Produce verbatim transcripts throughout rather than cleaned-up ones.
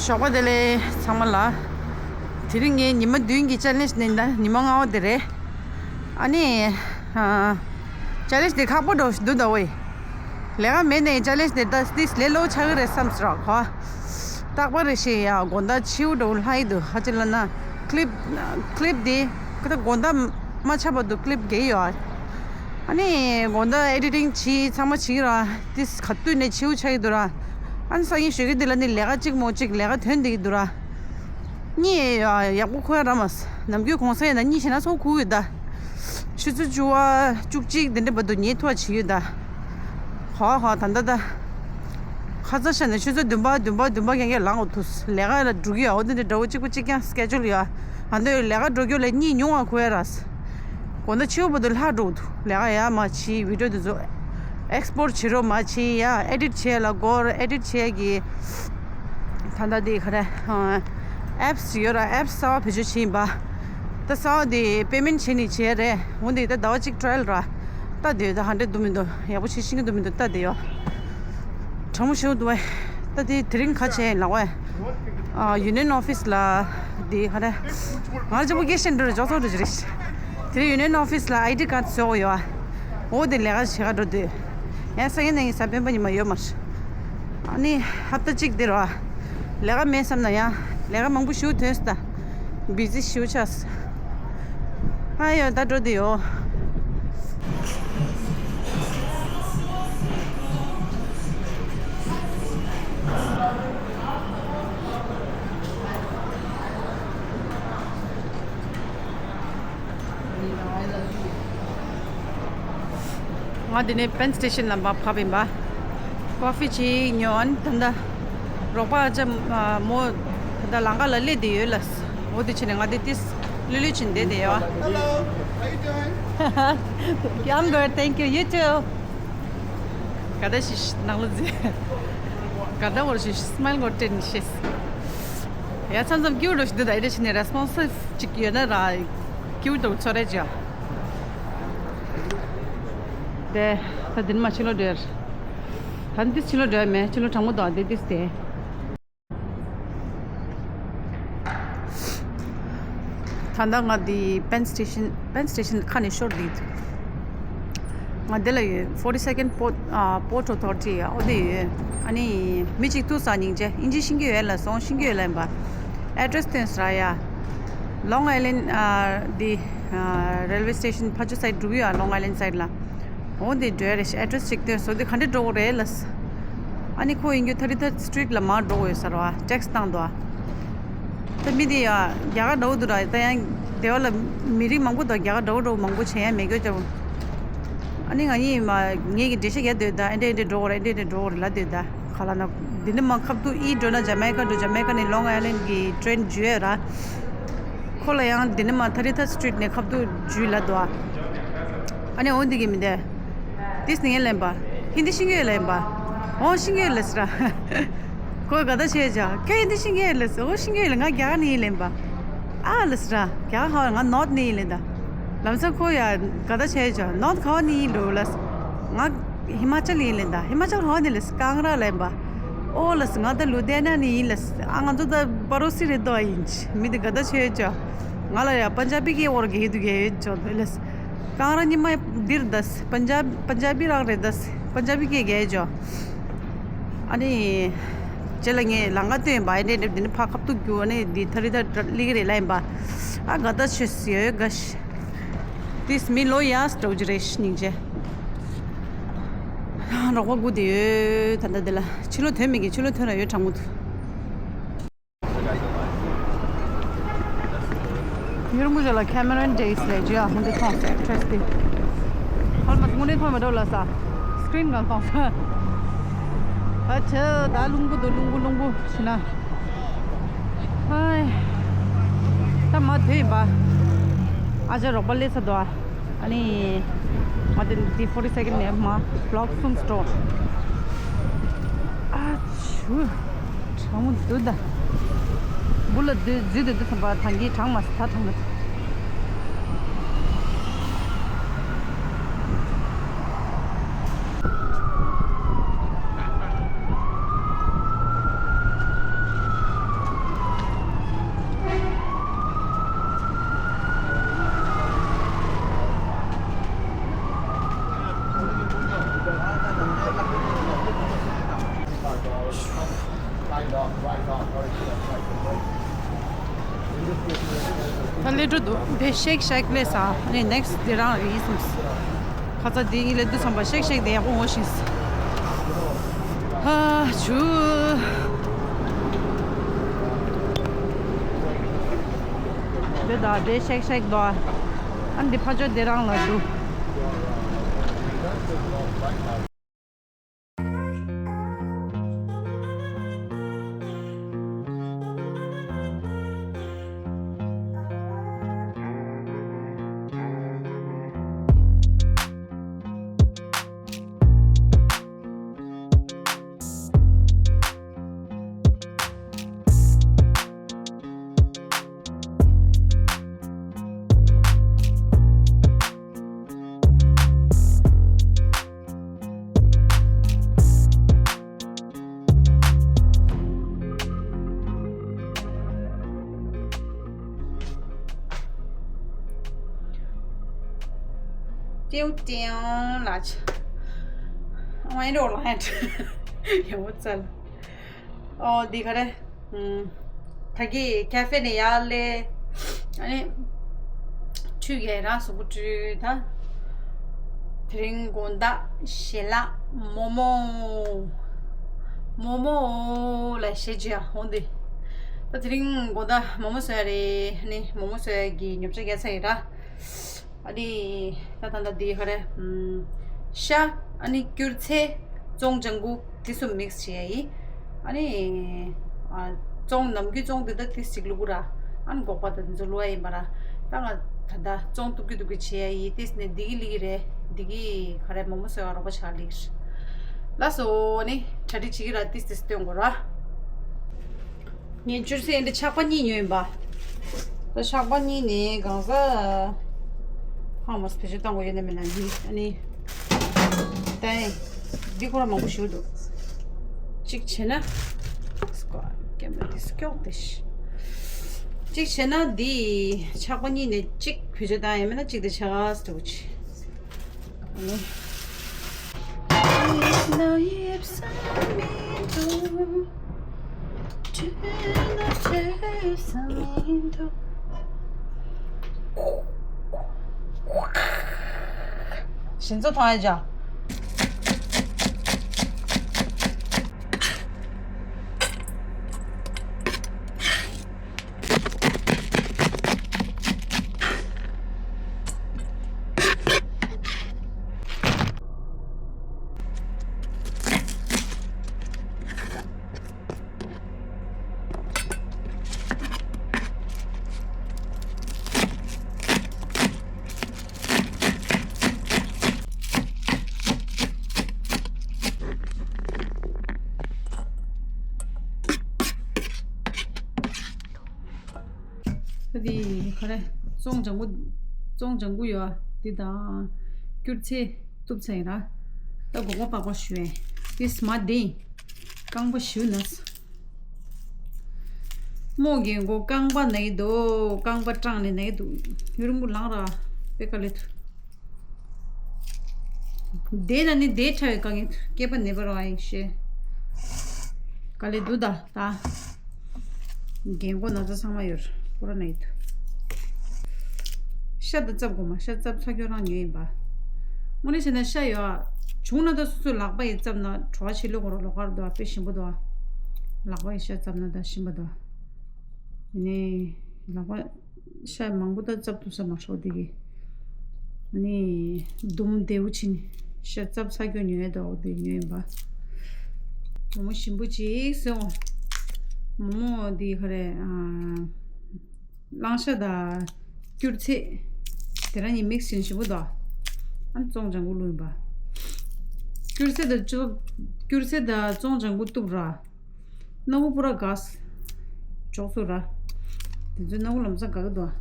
ཞོགས་པ་བདེ་ལེགས་ཚང་མ་ལ། དེ་རིང་ངའི་ཉི་མ་བདུན་གྱི་ཅལ་ལེན་ཇི་ནི་ད་ཉི་མ་ལྔ་པ་དེ་རེད། ཨ་ནི། ཨ། ཅལ་ལེན་ཇི་དེ་ཁག་པོ་འདྲ་བོ་ཞིག་འདུག་ད་ཝེ། ལས་ཀ་མེད་ནའི་ཅལ་ལེན་ཇི་དེ་ད་ཏིས་ལས་སླ་པོ་ཆགས་ཀྱི་རེད་བསམ་སོང་ར་ཁོ། རྟག་པར་རེ་ཞིག་ཡ་དགོང་དག་ཕྱི་པོ་འདྲ་བོ་ལྷག་གི་འདུག་ཧ་ཅི་ལ་ན། ཀི་ལིབ་ཀི་ལིབ་དེ་ཁོ་ད་དགོང་དག་མ་ཆགས་བར་དུ་ཀི་ལིབ་རྒྱག་གི་ཡོད། ཨ་ནི་དགོང་དག་ཨེ་ཌི་ཊིང་བྱས་ཚང་མ་བྱེད་ཀྱི་ར། ཏིས་ག་དུས་ནས་ཕྱི་པོ་ཆགས་ཀྱི་འདུག་ར། ཨ་ནི་སང་ཉིན་ཞོགས་ཀྱི་དེ་ལ་ནི་ལས་ཀ་གཅིག་མོ་གཅིག་ལས་ཀ་དོན་བསྡད་ཀྱི་འདུག་ར། གཉིད་ཡག་པོ་ཁུག་ཡ་རག་མ་སོང་། ནམ་རྒྱུན་གུང་སེང་ཡིན་ན་གཉིད་ཞེ་ན་ཚོ་ཁུག་ཡོད་ད། ཆུ་ཚོད་བཅུ་པ་བཅུ་གཅིག་དེ་འདྲ་བར་དུ་ཉལ་ཐུབ་པ་བྱེད་ཡོད་ད། ཧོ་ཧོ་ད་ད་ད། ཁ་ཚ་ཤ་ནས་ཆུ་ཚོད་བདུན་པ་བདུན་པ་བདུན་པ་རྐྱང་རྐྱང་ལངས་འོ་ཐུག་ལས་ཀ་ལ་འགྲོ་གི་ཡོད། འོ་དེ་འདྲ་འདྲ་བོ་གཅིག་པ་གཅིག་རྐྱང་སི་ཀེ་ཇུལ་ཡོད། ཨ་ནི་ལས་ཀ་འགྲོ་རྒྱུ་ལ་གཉིད་ཉུང་བ་ཁུག་ཡ་རག་སོང་། དགོང་དག་ཕྱི་པོ་བར་དུ་ལྷག་འགྲོ་འདུག་ལས་ཀ་ཡ་མ་བྱེད། བི་ཌི་ཡོ་དེ་ཚོ་ཨེག་སི་པོར་ཊི་བྱེད་རོགས་མ་བྱེད་ཡ། ཨེ་ཌི་ཊི་བྱེད་ལ་སྐོར་ཨེ་ཌི་ཊི་བྱེད་ཀྱི། ད་ལྟ་དེ་ག་རེ། ཨེབ་སི་ཡོད་ར། ཨེབ་སི་གསར་པ་བེད་སྤྱོད་བྱེད་ཡིན་པ། ད་གསར་པ་དེ་པེ་མེན་ཊི་བྱེད་ནི་བྱེད་རེད། འོན་ཏེ་ད་ཟླ་བ་གཅིག་ཊ་ར་ཡལ་ར། ད་དེ་ད་ཧ་འདྲེ་འདུག་མི་འདུག་ཡག་པོ་བྱེད་ཤེས་ཀྱི་འདུག་མི་འདུག་ལྟ་དེ་ཡོད། གྲང་མོ་ཞེ་པོ་འདུག་བས། ད་དེ་དེ་རིང་ག་བྱས་ཡིན་ལགས་བས། ཨ། ཡུ་ནི་ཡན་ཨོ་ཕི་སི་ལ། དེ་ག་རེ། ང་ལ་ཅིག་པོ་སྐད་བཤད་འགྲོ་རེ་ཅོག་ཙོག་འགྲོ་གི་རེད། དེ་རིང་ཡུ་ནི་ཡན་ཨོ་ཕི་སི་ལ་ཨའི་ཌི་ཀར་ཌི་བཟོ་དགོས་ཡོད། འོ་དེ་ལས་ཀ་བྱེད་ག་འགྲོ་འདོད། ཡང་སང་ཉིན་ནས་ཡིན་ས་སྤེན་པ་ཉི་མ་ཡོད་མ་རེད། ཨ་ནི་ཧབ་ཏ་གཅིག་འདིར་བ། ལས་ཀ་མེད་བསམ་ན་ཡང་ལས་ཀ་མང་པོ་ཞེ་པོ་ཐོན་སོང་ད། བི་ཛི་ཞེ་པོ་ཆགས་སོང་། ཨ་ཡོ་ད་འགྲོ་འདོད་ཡོད། ང་འདི་ནས་པེན་སི་ཊེ་ཤན་ལ་མར་བབས་ཡིན་པ། ཀོ་ཕི་ཅིག་ཉོ། ཨ་ནི་ད་ལྟ་རོགས་པ་ཨ་ཅག་མོ་ད་ལྟ་ལམ་ཁ་ལ་སླེབས་བསྡད་ཡོད་ལ། འོ་དེ་བྱས་ནས་ང་འདི་ཏིས་ལྷོད་ལྷོད་བྱས་བསྡད་བསྡད་ཡོད། Hello, how you doing? I'm good, thank you. You too. ག་ད་ཤི་ཤི་ནང་ལ་འཛེ། ག་ད་བོར་ཤི་ཤི་སི་མའིལ་གོ་ཏྲེན་ཤེས། ཡ་མཚམས་མཚམས་སྐྱིད་པོ་འདྲ་ཞིག་འདུག་ད་ཨེ་འདྲ་བྱས་ནས་རེ་སི་པོན་སིབ་ཅིག་ཡོད་ན་ར། སྐྱིད་པོ་འདུག་ཚོར་རེ་བྱ། དེ། ད་འདི་ནས་མར་ཕྱི་ལོགས་འགྲོ་ཡ་རེད། ད་འདི་ཕྱི་ལོགས་འགྲོ་ཡ་མེད། ཕྱི་ལོགས་གྲང་མོ་འདུག་དེ་འདི་སྟེ། ད་ལྟ་ང་འདི་པེན་སི་ཊེ་ཤན། པེན་སི་ཊེ་ཤན་ཁ་ནས་ཤོར་འདུག་ང་འདི་ལ་ཡོད། ཕོར་ཊི་སེ་ཀེན་པོར་ཊི། ཨ། པོར་ཊི་ཨོ་ཐོ་རི་ཊི་ཡ། འོ་དེ་ཡོད། ཨ་ནི་མི་གཅིག་ཐུག་ས། སྙིང་རྗེ། ཨིན་ཇི་ཤེས་ཀྱི་ཡོད་ལ། སོང་ཤེས་ཀྱི་ཡོད་ལ་ཡིན་པ། ཨེ་ཌི་རེ་སི་སྟོན་ས་ར་ཡ། ལོང་ཨའི་ལན། ཨ། འདི། ཨ། རེལ་ཝེ་སི་ཊེ་ཤན་ཕར་ཕྱོགས་སའིཌ་འགྲོ་གི་ཡོད། ལོང་ཨའི་ལན་སའིཌ་ལ། འོ་འདི་འགྲོ་ཡ་རེད། ཨེ་ཌི་རེ་སི་ཅིག་སྟོན་སོང་། འདི་ག་འདྲས་འགྲོ་དགོས་རེད་ལ། ཨ་ནི་ཁོ་ཡིན་རྒྱུ་ཐར་ཊི་ཐར་སི་ཊི་རིཊ་ལ་མར་འགྲོ་དགོས་ཡོད་ས་རེད་བ། ཊེག་སི་བཏང་འདུག་བ། ད་མི་དེ་ཡ་རྒྱ་གར་འདྲ་བོ་འདུག་ར། ད་ཡང་དེ་བ་ལ་མི་རིགས་མང་པོ་དང་རྒྱ་གར་འདྲ་བོ་འདྲ་བོ་མང་པོ་བྱེད་ཡ་མེད་རྒྱུ་ཅག་ཨ་ནི་ང་གཉིས་མ་ངེད་ཀྱི་འགྲེལ་བཤད་རྒྱག་སྡོད་ད། ཨེ་འདྲས་ཨེ་འདྲས་འགྲོ་དགོས་རེད། ཨེ་འདྲས་ཨེ་འདྲས་འགྲོ་དགོས་རེད་ལབ་སྡོད་ད། ག་ལ་ན་འདི་ནས་མར་ཁ་ཐུག་ཨི་འགྲོ་ན་ཇ་མའི་ཀ་འགྲོ། ཇ་མའི་ཀ་ནས་ལོང་ཨའི་ལན་གྱི་ཊེན་འཇུ་ཡ་ར། ཁོ་ལ་ཡང་འདི་ནས་མར་ཐར་ཊི་ཐར་སི་ཊི་རིཊ་ནས་ཁ་ཐུག་འཇུ་ལབ་འདུག་བ། ཨ་ནི་འོ་འདི་གི་མི་འདི། ཏིས་ནི་ངས་ལན་པ། ཧིན་དི་ཤེས་ཀྱི་ཡོད་ལ་ཡིན་པ། འོ་ཤེས་ཀྱི་ཡོད་ལ་ཟེར་ར། ཁོས་ག་ད་བྱས་ཅག་ཁྱོད་ཧིན་དི་ཤེས་ཀྱི་ཡོད་ལ་ཟེར། འོ་ཤེས་ཀྱི་ཡོད་ལ། ང་རྒྱ་གར་ནས་ཡིན་ལ་ཡིན་པ། ཨ་ལ་ཟེར་ར། རྒྱ་གར་ཧ་ང་ནོར་ཐི་ནས་ཡིན་ལ་ཡིན་ད། ལམ་སང་ཁོ་ཡ་ག་ད་བྱས་ཅག་ནོར་ཐི་ག་བ་ནས་ཡིན་འགྲོ་ལ་ཟེར། ང་ཧི་མ་ཅལ་ནས་ཡིན་ལ་ཡིན་ད། ཧི་མ་ཅལ་ག་བ་ནས་ལ་ཟེར། ཀང་ར་ལ་ཡིན་པ། ཨོ་ལ་ཟེར། ང་ད་ལུ་དྷི་ཡ་ན་ནས་ཡིན་ལ་ཟེར། ཨ་ང་ཚོ་ད་པ་རོ་སི་རེད་དོ་ཨ་ཡིན་ཅི། མི་དེ་ག་ད་བྱས་ཅག་ང་ལ་ཡ་པན་ཇ་བི་གི་འོར་གི་ཡིད་དུ་གི་ཡོད་ཅག་ལ་ཟེར། ཀང་ར་ཉི་མ་འདིར་དས། པན་ཇབ། པན་ཇ་བི་རང་རེད་དས། པན་ཇ་བི་སྐད་རྒྱག་ཅོ། ཨ་ནི། རྗེས་ལ་ངས་ལམ་ཁ་སྟོན་པ། ཨེ་འདྲས་འདྲས་འདི་ནི་ཕར་ཁ་ཐུག་རྒྱུ། ཨ་ནི་འདི་ཐ་རི་ཐ་ལི་གི་རེད་ལ་ཡིན་པ། ཨ་དགའ་ད་ཆོས་ཡོད་དགའ་ཤི། ཏིས་མི་ལོ་ཡ་སྤྲོ་རྒྱུ་རེད་ཤི་སྙིང་རྗེ། རོགས་པ་སྒུག་བསྡད་ཡོད། ད་ལྟ་འདི་ལ་ཕྱི་ལོགས་ཐོན་མེད་ཀི། ཕྱི་ལོགས་ཐོན་ན་ཡོད་གྲང་མོ་འདུག་ཡུལ་ངོས་ལ་ཁེ་མ་རོན་ཌེ་ཡིས་ལས་བརྒྱུད་ཨ་ཧོང་དུ་མཐོང་སོང་། ཨེག་ཊི་རེ་སི་དེ། ཧོལ་མ་དངོས་གནས་མཐོང་མ་འགྲོ་ལ་ས། སི་ཀི་རིན་སྒང་མཐོང་སོང་། ཨ་ཆེ་ད་རླུང་བུ་འདུག་རླུང་བུ་རླུང་བུ་ཞེ་ན། ཧའི། ད་མ་དེ་ཡིན་པ། ཨ་ཅག་རོགས་པ་སླེབས་ཚར་འདུག་ཨ། ཨ་ནི། ང་དེ་འདི་ཕོར་ཊི་སེ་ཀེན་ནས་མ་བི་ལོག་གསུམ་སྤྲོ། ཨ་ཆུ། གྲང་མོ་འདུག་ད། འབུ་ལ་འདུག་འཛུལ་འདུག་འདུག་བསམ་པ་ཐང་གི་གྲང་མ་ས་ད་ཐང་གི། ད་ལས་འགྲོ་འདུག་དེ་ཤེག་ཤེག་ལས་ས་ནས་ནེག་སི་དེ་རང་རེད་ཡིན་སོང་། ཁ་ཚ་དེ་གཉིས་ལས་དུས་ཙམ་པ་ཤེག་ཤེག་དེ་ཡག་པོ་ངོ་ཤེས། ཧ་ཆུ། དེ་ད་དེ་ཤེག་ཤེག་དོ། ཨ་འདི་ཕ་ཆོ་དེ་རང་ལ་འདུག་ཏེའུ་ཏེའུ་ལ་ཆ། ཨ་མ་ཡིན་འགྲོ་ལ་ཡང་ཡག་པོ་བཙལ། ཨོ་འདི་ག་རེ། ཨུམ། ད་གི་ཁེ་ཧྥེ་ནས་ཡར་སླེབས། ཨ་ནི། ཁྲུས་ཀྱི་རང་གཟུགས་པོ་བཀྲུས་ད། དེ་རིང་དགོང་དག་ཞལ་ལག་མོག་མོག་མོག་མོག་ལ་ཞེ་ཅིག་ཡང་འོང་དུས། ད་དེ་རིང་དགོང་དག་མོག་མོག་བཟོ་ཡ་རེད། ཨ་ནི་མོག་མོག་བཟོ་ཡ་གི་ཉོ་ཆ་རྒྱག་ཚར་ཡིན་ར། ཨ་ནི། ད་ད་ད་འདི་ག་རེ། ཨུམ། ཤ། ཨ་ནི་སྐྱུར་ཚལ། བཙོང་ལྗང་གུ། དེ་ཚོ་མིག་སི་བྱེད་ཡ་ཡིན། ཨ་ནི། ཨ། བཙོང་ནམ་རྒྱུན་བཙོང་དེ་ད་ཏིས་ཅིག་བླུག་གུ་ར། ཨ་ནི་སྒོག་པ་ད་དེ་ཚོ་བླུག་ཡ་ཡིན་པ་ར། ད་ང་ད་ད་བཙོང་ཐུབ་ཀྱི་ཐུབ་ཀྱི་བྱེད་ཡ་ཡིན། ཏིས་ནི་འདི་གི་ལི་གི་རེད། འདི་གི་ག་རེ་མོག་མོག་བཟོ་ཡ་རོགས་པ་ཆགས་ལི་གི་རེད། ལགས་སོ། ཨ་ནི་གྲ་སྒྲིག་བྱེད་ཀྱི་ར། ཏིས་ཏིས་སྟོན་དགོས་ར། ངས་སྐྱུར་ཚལ་འདི་ཆག་པ་གཉིས་ཉོས་ཡིན་པ། ད་ཆག་པ་གཉིས་ནས་གང་ཟག་ཧ་མ་སི་བེད་སྤྱོད་བཏང་དགོས་ཡོད་ན་མེད་ན་ཡིན། ཨ་ནི། ད་འདི་ཁོ་ར་མང་པོ་ཞིག་འདུག་གཅིག་བྱས་ན། སྐོར་ཀེམ་ར་འདི་སྐྱོག་དེ་ཤི། གཅིག་བྱས་ན་འདི་ཆག་པ་གཉིས་ནས་གཅིག་བེད་སྤྱོད་བཏང་ཡ་མེད་ན་གཅིག་དེ་ཆག་ཟེར་བ་ཆི། ཞིང་ཚོ་ཐང་ཡ་ཇ། ཨ་དེ་ག་རེ། བཙོང་ལྗང་གུ། བཙོང་ལྗང་གུ་ཡོད་ཨ། དེ་དང་། སྐྱུར་ཚལ་གཏུབ་ཚར་ཡིན་ར། ད་སྒོག་པ་པགས་པ་བཤུ་ཡས། དེ་སྨ་དེ། རྐང་པ་བཤུ་ན། རྨོ་རྒན་གོ་རྐང་པ་ན་གི་འདུག་རྐང་པ་སྐྲངས་ནས་ན་གི་འདུག་ཡུན་རིང་པོ་ལངས་ར། པེ་ཀ་ལེ་ཐུ། དེ་ན་ནི་དེ་ཁྲ་བའི་དཀའ་ངལ་སྐྱེས་པ་ནད་པ་རང་ཡིན་ཤེས། དཀའ་ལས་འདུག་ད་ད། རྒན་གོག་ན་ཚ་ཚང་མ་ཡོད་རེད། ཁོ་ར་ན་ཡི་དུ། ཤ་ད་བཙབ་དགོས་མ། ཤ་བཙབ་ཚ་ཁྱོད་རང་ཉོས་ཡིན་པ། དངོས་གནས་བྱས་ན་ཤ་ཡོད་ཨ། བྱུང་ན་ད་སོ་སོའི་ལག་པ་ཡིས་བཙབ་ན་བྲོ་བ་ཆེ་ལོས་ཁོ་ར་ལོག་གར་འདུག་ཨ། དཔེ་ཞིམ་པོ་འདུག་ཨ། ལག་པ་ཡིས་ཤ་བཙབ་ན་ད་ཞིམ་པ་འདུག་ཨ། ཡིན་ནའི། ལག་པ། ཤ་མང་པོ་ད་བཙབ་ཐུབ་ས་མ་ཤོག་འདི་གི་ནི་འདུམ་བདེ་བོ་ཕྱིན། ཤ་བཙབ་ཚ་རྒྱུ་ཉོས་འདུག་འདི་ཉོས་ཡིན་པ། མོག་མོག་ཞིམ་པོ་ཅིག་སོང་། མོག་མོག་འདི་ག་རེ། གླང་ཤ་དང་སྐྱུར་ཚལ། དེ་རང་གཉིས་མིག་སི་བྱས་ཞིམ་པོ་འདུག་ཨ་ནི་བཙོང་ལྗང་གུ་བླུགས་ཡིན་པ། སྐྱུར་ཚལ་དང་ཅོ། སྐྱུར་ཚལ་དང་བཙོང་ལྗང་གུ་གཏུབ་ར། སྣ་བུག་པུ་ར་འགགས། འཇོག་སུ་ར། དེ་ཚོའི་སྣ་བུག་ལམ་སང་འགག་གི་འདུག་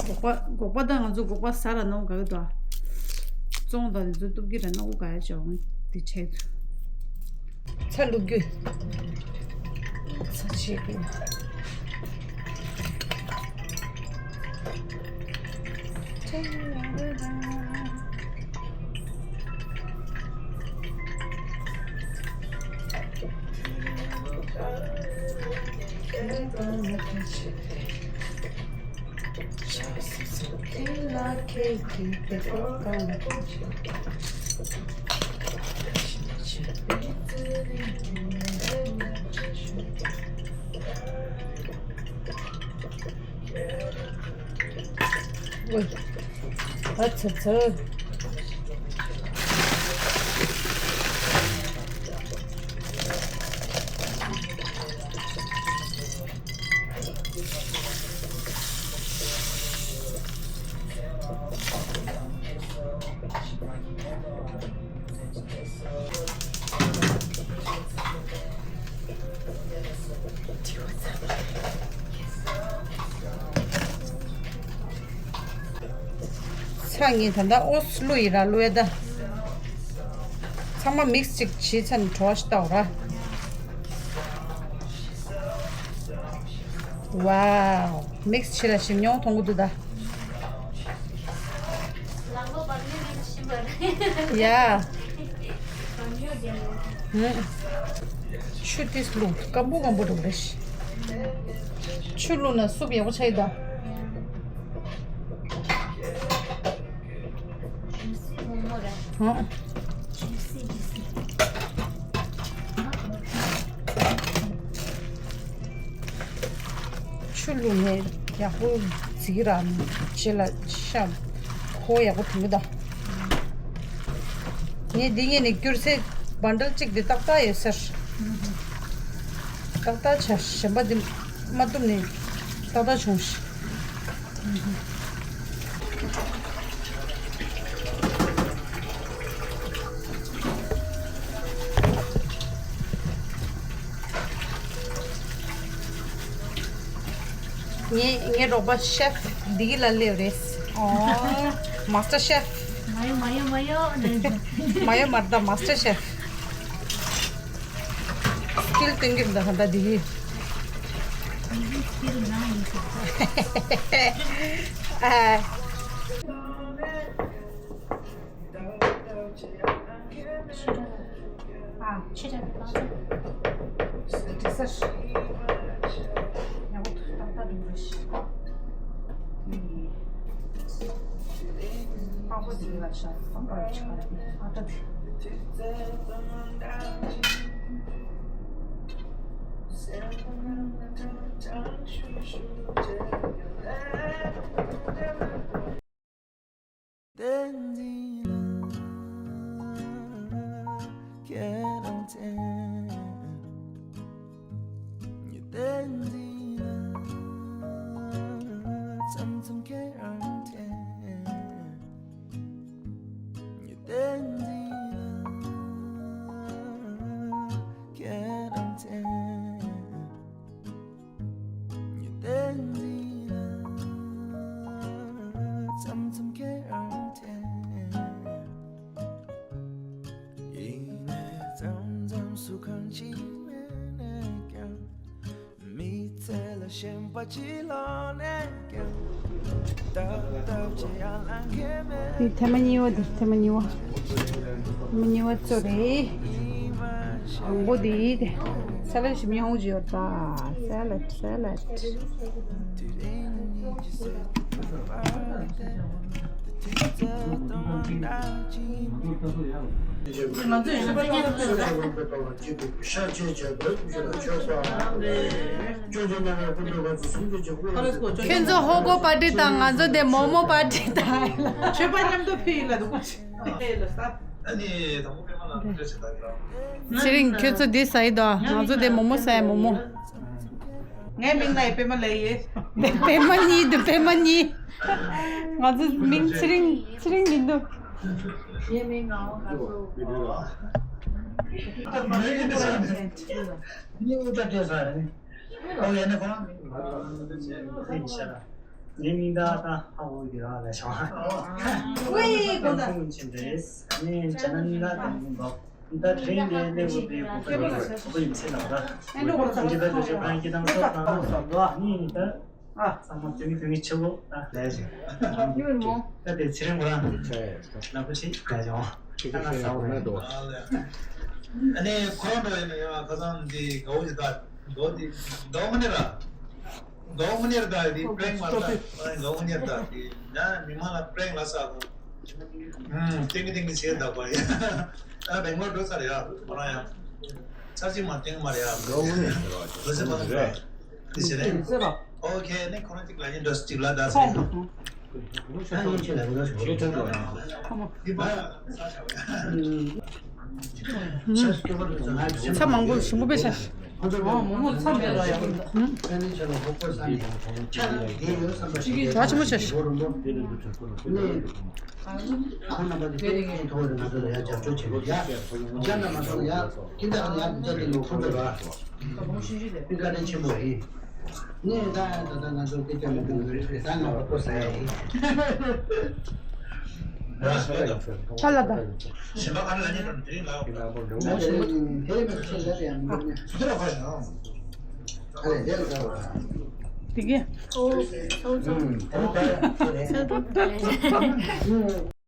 སྒོག་པ། སྒོག་པ་དང་ང་ཚོ་སྒོག་པ་ཟ་ར་སྣ་བུག་འགག་གི་འདུག་བཙོང་དང་དེ་ཚོ་གཏུབ་ཀྱི་ར་སྣ་བུག་འགག་ཡ་བྱུང་། དེ་ཆེད་དུ། ཚྭ་བླུག་རྒྱུ། ཚྭ་ཆེ་གི། ཨ་ཚ་ཚ། ཚ་ངས་ད་ལྟ་ཨོ་སི་བླུགས་ཡིན་ར། བླུགས་ཡ་ད། ཚང་མ་མིག་སི་ཅིག་བྱས་ཚར་ནས་བྲོ་བ་ཞིག་བཏང་ར། ཝའོ། མིག་སི་བྱས་ལ་ཞིམ་མྱོང་མཐོང་གི་འདུག་ད། ཡ། ཆུ་ཏིས་བླུགས། སྐམ་པོ་སྐམ་པོ་འགྲོ་རེད། ཆུ་བླུགས་ན་སུབ་ཡག་པོ་ཆགས་ཡོད་ད། ཆུ་བླུགས་ནས་ཡག་པོ་བརྫིས་ར། ཕྱི་ལ་ཤ་ཁོ་ཡག་པོ་ཐོན་གི་ད། ངས་འདི་ངས་ནས་སྐྱུར་ཚད་བན་ཌལ་གཅིག་དེ་ཏག་ཏག་ཡོད་ཟེར། ཏག་ཏག་བྱས། གཞན་པ་འདི་མ་བཏུབ་ནས་ཏག་ཏག་བྱུང་ཤག་ངའི་ངའི་རོགས་པ་ཤེ་ཕི་འདི་གི་ལ་སླེབས་རེད། ཨོ། མ་སི་ཊར་ཤེ་ཕི། མ་ཡོ་མ་ཡོ་མ་ཡོ། མ་ཡོ་མ་རེད་ད། མ་སི་ཊར་ཤེ་ཕི། སི་ཀིལ་སྟོན་གྱི་རེད་ད་ད་འདི་གི། ཨ། ཨ། ཕྱི་དྲགས་པའི་ལག་ཆ། དེ་ས་ཞིག་ཡག་པོ་ཏག་ཏག་འགྲོ་རེད་ཤག་དེ་ནི་པགས་པ་འདི་ལ་ཤ་སྟག་པར་ཆགས་ཏེ་ཨ་ཏྲ་དེ། བསྟན་འཛིན་ལགས། ཁྱེད་རང་བཙལ། ངས་བསྟན་འཛིན་ལགས། མཚམས་མཚམས་ཁྱེད་རང་བཙལ། ངས་བསྟན་འཛིན་ལགས། ཁྱེད་རང་བཙལ། ངས་བསྟན་འཛིན་ལགས། མཚམས་མཚམས་ཁྱེད་རང་འཐེན། ཡིན་ནའི་མཚམས་མཚམས་སུ་གང་ཅི་མེད་ནས་ཀྱང་། མི་ཚེ་ལ་ཞེན་པ་ཅི་ལོག་ནས་ཀྱང་། ཏག་ཏག་བྱེད་ཡ་ལ་ཁེ་མེད། འདི་ཐེངས་མ་གཉིས་པ། འདི་ཐེངས་མ་གཉིས་པ། ཐེངས་མ་གཉིས་པ་ཚོ་རེད། དང་པོ་འདི་ས་ལད་ཞིམ་ཡོང་གི་ཡོད་ད། ས་ལད། ས་ལད། ཁྱོད་ཚོ་ཧོ་གོ་པར་ཊི་དང་། ང་ཚོ་དེ་མོག་མོག་པར་ཊི་དང་། མཆོད་པ་མཉམ་དུ་ཕུལ་ཡིན་ལ་འདུག་ཚེ་རིང་། ཁྱོད་ཚོ་འདི་ཟ་ཡི་དོ། ང་ཚོ་དེ་མོག་མོག་ཟ་ཡི། མོག་མོག་ངའི་མིང་ལ་ཡི་པད་མ་ལབ་ཡི། པད་མ་གཉིས་འདུག་པད་མ་གཉིས། ང་ཚོ་མིང་ཚེ་རིང་། ཚེ་རིང་མི་འདུག་ངའི་མིང་ངག་དབང་དཀར་ཚོགས། ངའི་མིང་ད་ད་ཧ་གོ་གི་ར་ལ་ཤང་། ཝེ་གོ་ད། ཁོང་ཆེན་རེད། ངས་ཇ་ནན་ད་དང་གོ། ད་དྲིན་ལས་ལས་བུ་པའི་གོ་པ་ཡིན་ཚེ་ལ་ར། འདི་ད་དུ་ཞབས་ཁང་གི་དང་སོགས་དང་ནི་ད། ཨ། ཚང་མ་དོན་གྱི་དོན་གྱི་ཆེ་བོ་ད་ལས་ཞིང་། ཉུལ་མོ། ད་དེ་ཚེ་རིང་ཁོ་རང་ལ་ཁུ་ཆེ་ལས་ཞིང་། ད་ང་ས་འོ་མེད་དོ། ཨ་ནི་ཁོ་རང་འགྲོ་ཡིན་ན་ཡང་ཁ་སང་འདི་དགའ་བོ་ཞིག་ད། མདོ་འདི་མདོ་མ་ནི་ར། མདོ་མ་ནི་ར་ད་འདི་པྲེང་མ་ད། མདོ་མ་ནི་ར་ད་འདི་ཡང་མི་མང་ལ་པྲེང་ལ་ས་གོ། ཨུམ། ཏིང་གི་ཏིང་གི་བྱེད་ད་པ་ཡ། ཨ་བེང་ལོར་འགྲོ་ཚར་ཡ། ཁོ་རང་ཡ། ཚར་གཅིག་མ་ཏིང་མ་རེད་ཡ། མདོ་མ་ནི་ར་ད་འགྲོ་ས་མ་རེད། འདི་བྱེད་རེད། ཨོ་ཁེ། ནི་ཁོ་རང་གཅིག་ལ་ཡིན་འགྲོ་གཅིག་ལ་ད་ཚེ། ཚ་མང་པོ་ཞིམ་པོ་པེ་ཤ། ཚ་མང་པོ་ཚ་མེད་ལ་ཡ། ཚ་ཆེན་པོ་ཤ། ཀི་ད་ད་ང་ཚོ་སྐད་ཆ་མི་འདུག་རེད། ད་ང་བཀའ་དྲིན་ཆེན་པོ་ཡིན། ནས་ད་ད་ལྟ་ང་ཚོ་སྐད་ཆ་མི་འདུག་རེད། ད་ང་བ་པོ་ས་ཡིན། ད་ལ་ད། ཞིམ་པ་ག་རེ་ལ་ཉེ་དྲོ་དེ་རིང་ལ། དེ་རིང་མ་ཆེ་ལ་ཡང་མི་འདུག་ནས། དེ་ལ་བ་ཡང་། ཨ་ལས་དེ་ལ་ད་བ། དེ་གས། ཨོ། ཚོ་ཚོ། ཨུམ། དེ་ལ་ད་ཡང་ཚོ་རེད། ཚོ་ཚོ།